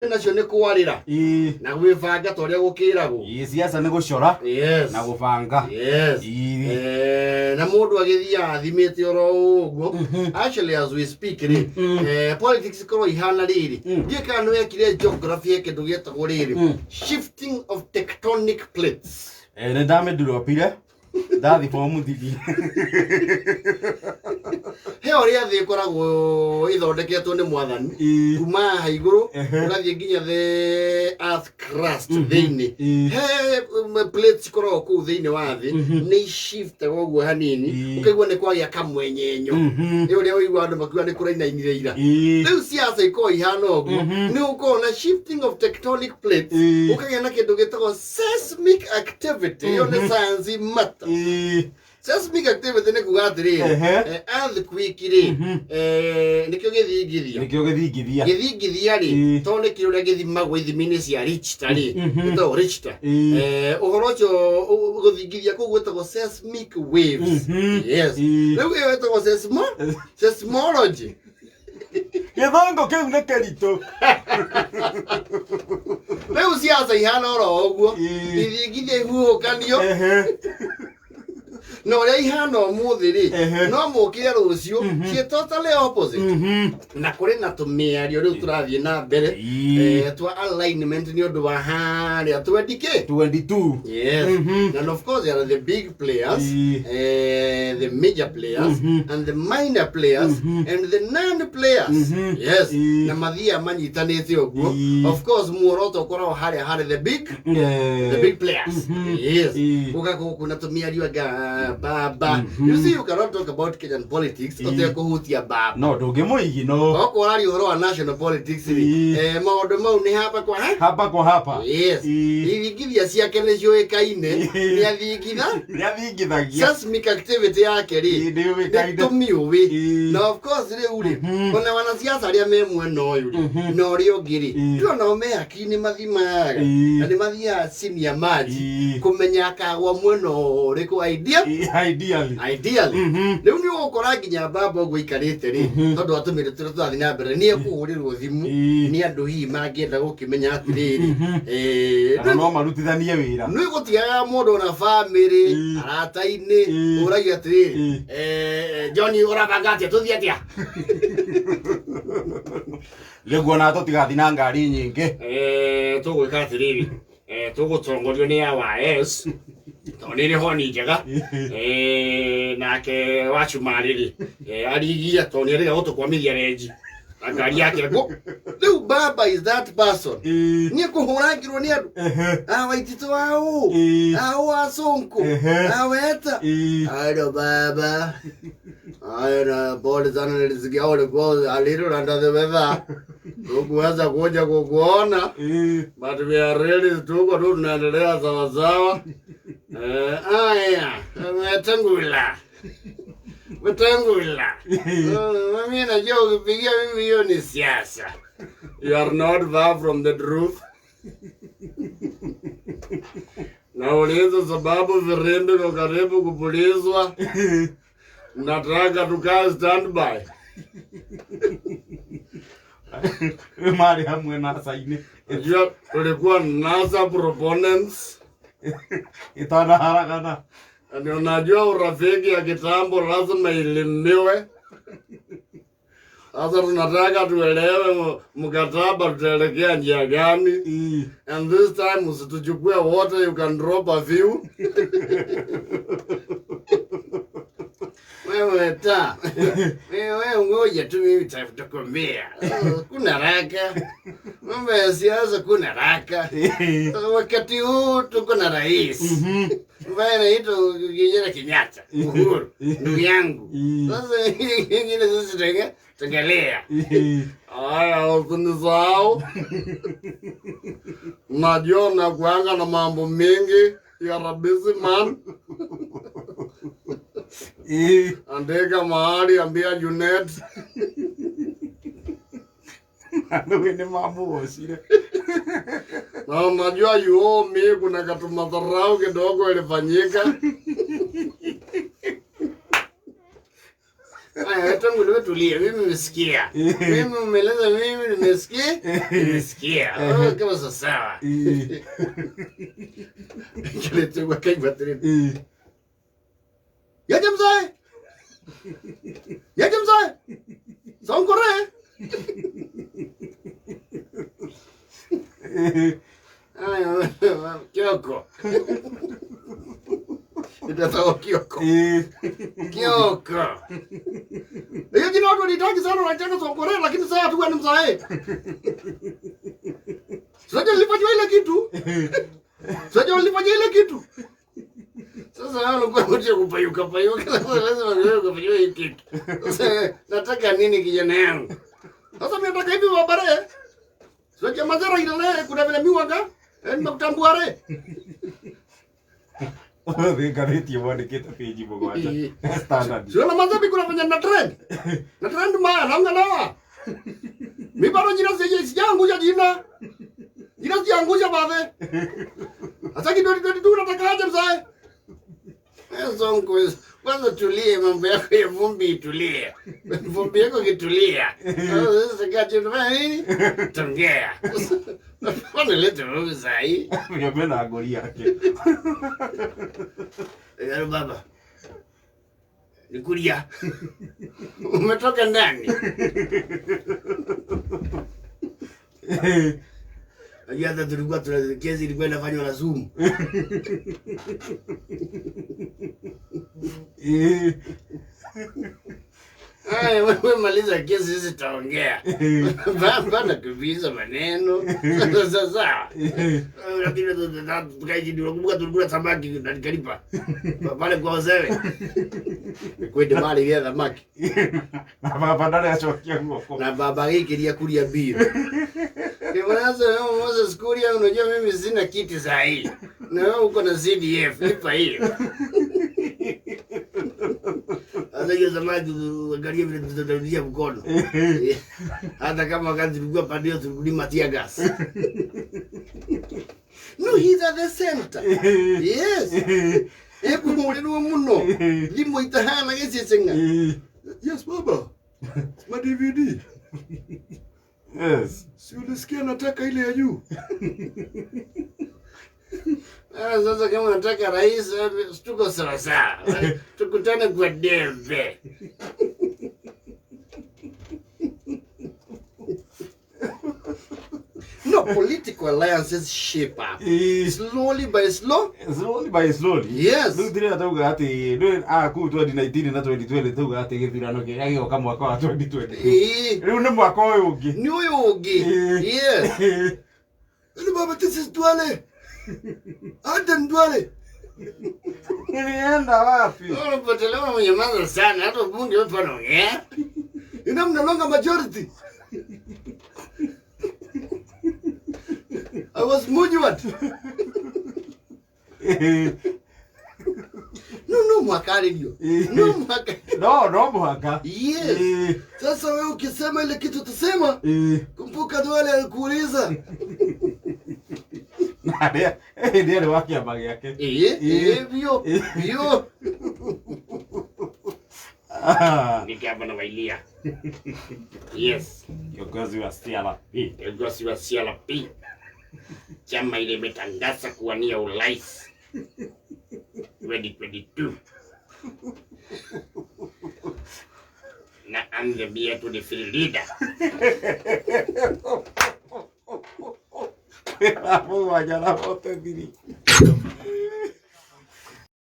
Nacio nĩ kwarĩra na gwĩbanga ta ũrĩa gũkĩragwo. Ĩĩ, siasa nĩ gũcora na gũbanga. Yes. Na mũndũ agĩthiaga athimĩte oro ũguo. Actually, as we speak rĩ, politics ikorwo ihana rĩrĩ, ndiũĩ kana nĩ wekire geography ya kĩndũ gĩtagwo rĩrĩ, shifting of tectonic plates. Nĩ ndamĩndropire ndathi form 3. He ũrĩa thĩ ĩkoragwo ĩthondeketwo nĩ Mwathani, kuma haha igũrũ ũgathiĩ nginya the earth crust thĩinĩ. He plates ikoragwo kũu thĩinĩ wa thĩ, nĩ ishiftaga ũguo hanini, ũkaigua nĩ kwagĩa kamwenyenyo. Nĩ ũrĩa ũigua andũ makiuga nĩ kũrainainire ira. Rĩu siasa ikoragwo ihana ũguo, nĩ ũkoragwo na shifting of tectonic plates, ũkagĩa na kĩndũ gĩtagwo seismic activity. Ĩyo nĩ science mata. Seismic activity nĩ kuga atĩrĩrĩ, earthquake rĩ, nĩkĩo gĩthingithia. Nĩkĩo gĩthingithia. Gĩthingithia rĩ, tondũ nĩ kĩrĩa gĩthimagwo ithimi-inĩ cia Richter rĩ, gĩtagwo Richter. Ũhoro ũcio gũthingithia kũu gwĩtagwo seismic waves. Yes. Rĩu ĩyo ĩtagwo seismology. Gĩthũngũ kĩu nĩ kĩritũ. Rĩu ciaca ihana oro ũguo, ithingithia ihuhũkanio na ũrĩa ihana ũmũthĩ rĩ, no mũkĩre rũciũ ciĩ totally opposite. Na kũrĩ na tũmĩario rĩu tũrathiĩ na mbere twa alignment nĩ ũndũ wa harĩa 20K 22. Yes. And of course, there are the big players, the major players, and the minor players, and the non-players. Yes. Na mathia manyitanĩte ũguo. Of course, muoroto ũkoragwo harĩa harĩ the big the big players. Yes. Gũgakorwo kwĩna tũmĩario anga Baba. You see, you cannot talk about Kenyan politics ũtekũhutia Baba. No ndũngĩmũigino. Okorwo ũraria ũhoro wa national politics rĩ, maũndũ mau nĩ hapa kwa ha? Hapa kwa hapa. Yes. Ithingithia ciake nĩ ciũĩkaine, nĩ athingitha. Nĩ athingithagia. Seismic activity yake rĩ, Nĩ yũĩkaine. nĩ tũmĩũĩ. Na of course rĩu rĩ, ona wanasiasa arĩa me mwena ũyũ rĩ, na ũrĩa ũngĩ rĩ, ndĩrona nao me hakiri, nĩ mathimaga na nĩ mathiaga chini ya maji kũmenya akagwa mwena ũrĩkũ idea. Ideally. Ideally. Rĩu nĩ ũgũkora nginya Baba ũguo aikarĩte rĩ, tondũ atũmĩre tũrĩa tũrathiĩ na mbere, nĩ ekũhũrĩrwo thimũ nĩ andũ hihi mangĩenda gũkĩmenya atĩrĩrĩ, Kana no marutithanie wĩra. Nĩ gũtigaga mũndũ ona bamĩrĩ, arata-inĩ, ũragia atĩrĩrĩ, "John, ũrabanga atĩa? Tũthiĩ atĩa?" Rĩu ona tũtigathi na ngari nyingĩ. Tũgwĩka atĩrĩrĩ, tũgũtongorio nĩ AYS tondũ nĩ ĩrĩ honi njega. Nake Wacumarĩ rĩ, arigie tondũ nĩ arĩga gũtũkwamithia renji na ngari yake ngũ. Rĩu Baba is that person. Niĩ kũhũrangirwo nĩ andũ a Waititũ, aũ aũ acũnkũ aweta Alo baba. Haya, na pole sana, nilisikia ulikuwa a little under the weather. Hukuweza kuja kukuona. But we are really, tuko tu tunaendelea sawa sawa. Aya, Wetangula. Wetangula. Mimi najua ukipigia mimi hiyo ni siasa. You are not far from the truth. Nauliza sababu firimbi iko karibu kupulizwa. Nataka tukae standby. Marĩ hamwe NASA-inĩ. Najua tulikuwa NASA proponents. Ĩtanaharagana. Na unajua urafiki ya kitambo lazima ilimiwe. Sasa tunataka tuelewe mkataba tutaelekea njia gani. And this time usituchukue wote, you can drop a few. Wewe ta. Wewe ngoja tu, mimi nitakwambia. Kuna raka. Mambo ya siasa kuna raka. Wakati huu tuko na rais ambaye anaitwa Kijana Kenyatta Uhuru, ndugu yangu. Sasa ingine sisi tengelea. Haya, usinisahau. Najua unakuanga na mambo mengi. You are a busy man. Andika mahali, ambia Junet. Rĩu nĩ mamũgocire. Na unajua you owe me, kuna katumadharau kidogo ilifanyika. Tangu nimetulia, mimi nimesikia. Mimi umeeleza, mimi nimesikia, nimesikia. Oh, kama sawa sawa. Kiletegwa kaigua atĩrĩrĩ. Yaje mzae? Yaje mzae? Songore. Aya, Kioko. Ndatagwo Kioko. Kioko. Hiyo jina watu walitaki sana wanataka Songore, lakini sasa tu ni mzae. Sasa nilifanywa ile kitu. Sasa nilifanywa ile kitu. Sasa hao walikuwa wote kupayuka payuka. Sasa lazima wewe kufanywa hii kitu. Sasa nataka nini kijana yangu? Sasa mimi nataka hivi wabare. Sasa mazara ile kuna vile miwanga. Nimekutambua re. Ũmũthĩ ngathĩti ĩmwandĩkĩte pĩnji 7 Standard. Sio na mazabi kuna fanya na trend. Na trend mbaya naonga nawa. Mimi bado jina sije sijaangusha jina. Jina sijaangusha baadhi. Sasa kitu 2022 nataka aje mzae? Sonko, kwanza tulie, mambo yako ya vumbi itulie. Vumbi yako kitulia. Sasa kaje tunafanya nini? Tongea. Mbona lete vumbi sahi? Mĩambe na ngori yake. Yaani baba. Nikulia. Umetoka ndani. Najua hata tulikuwa tuna kesi ilikuwa inafanywa na Zoom. Aya, wewe maliza kesi, sisi tutaongea. Baba nakimbiza maneno. Sasa sasa. Lakini tukaiji tunakumbuka tulikula samaki na nikalipa. Pale kwa wazee. Kwende mali ya thamaki. Na baba ndarĩ acokia guoko. Na baba gĩkĩria kuria mbio. Kibaraza wewe Moses Kuria, unajua mimi sina kiti saa hii. Na wewe uko na CDF, lipa hiyo. Sasa hiyo samaki angalia vile tutarudia mkono. Hata kama wakati tulikuwa pande hiyo tulikulima tear gas. No, he's at the center. Yes. Ekũhũrĩrwo mũno. Thimũ itahana gĩcĩcĩng'a. Yes, baba. Ma DVD. Yes. Si ulisikia nataka ile ya juu. Ah, sasa kama nataka rais, tuko sawa sawa. Tukutane kwa debe. No, political alliances shape up. Slowly by slow. Slowly by slowly. Yes. Rĩu ndĩrenda tauga atĩ rĩu kũu 2019 na 2020 tauga atĩ gĩthurano kĩrĩa gĩgoka mwaka wa 2022. Rĩu nĩ mwaka ũyũ ũngĩ. Ni ũyũ ũngĩ. Yes. Yaani baba, this is Duale. Aden Duale. Nilienda wapi? Unapotelewa mnyamaza sana, hata bunge wewe panaongea. Ina mnalonga majority. I was munyuat. No, no mwaka ndio. No mwaka. No, no mwaka. Yes. Sasa wewe ukisema ile kitu tusema, kumbuka Duale alikuuliza. Na nĩ arĩ wa kĩama gĩake. Vyo, vyo. Niko na wailia. Yes. Kiongozi wa CRP. Kiongozi wa CRP. Chama ile imetangaza kuwania urais 2022. Na I'm the beer to the field leader. Mũgwanja na bote thiri.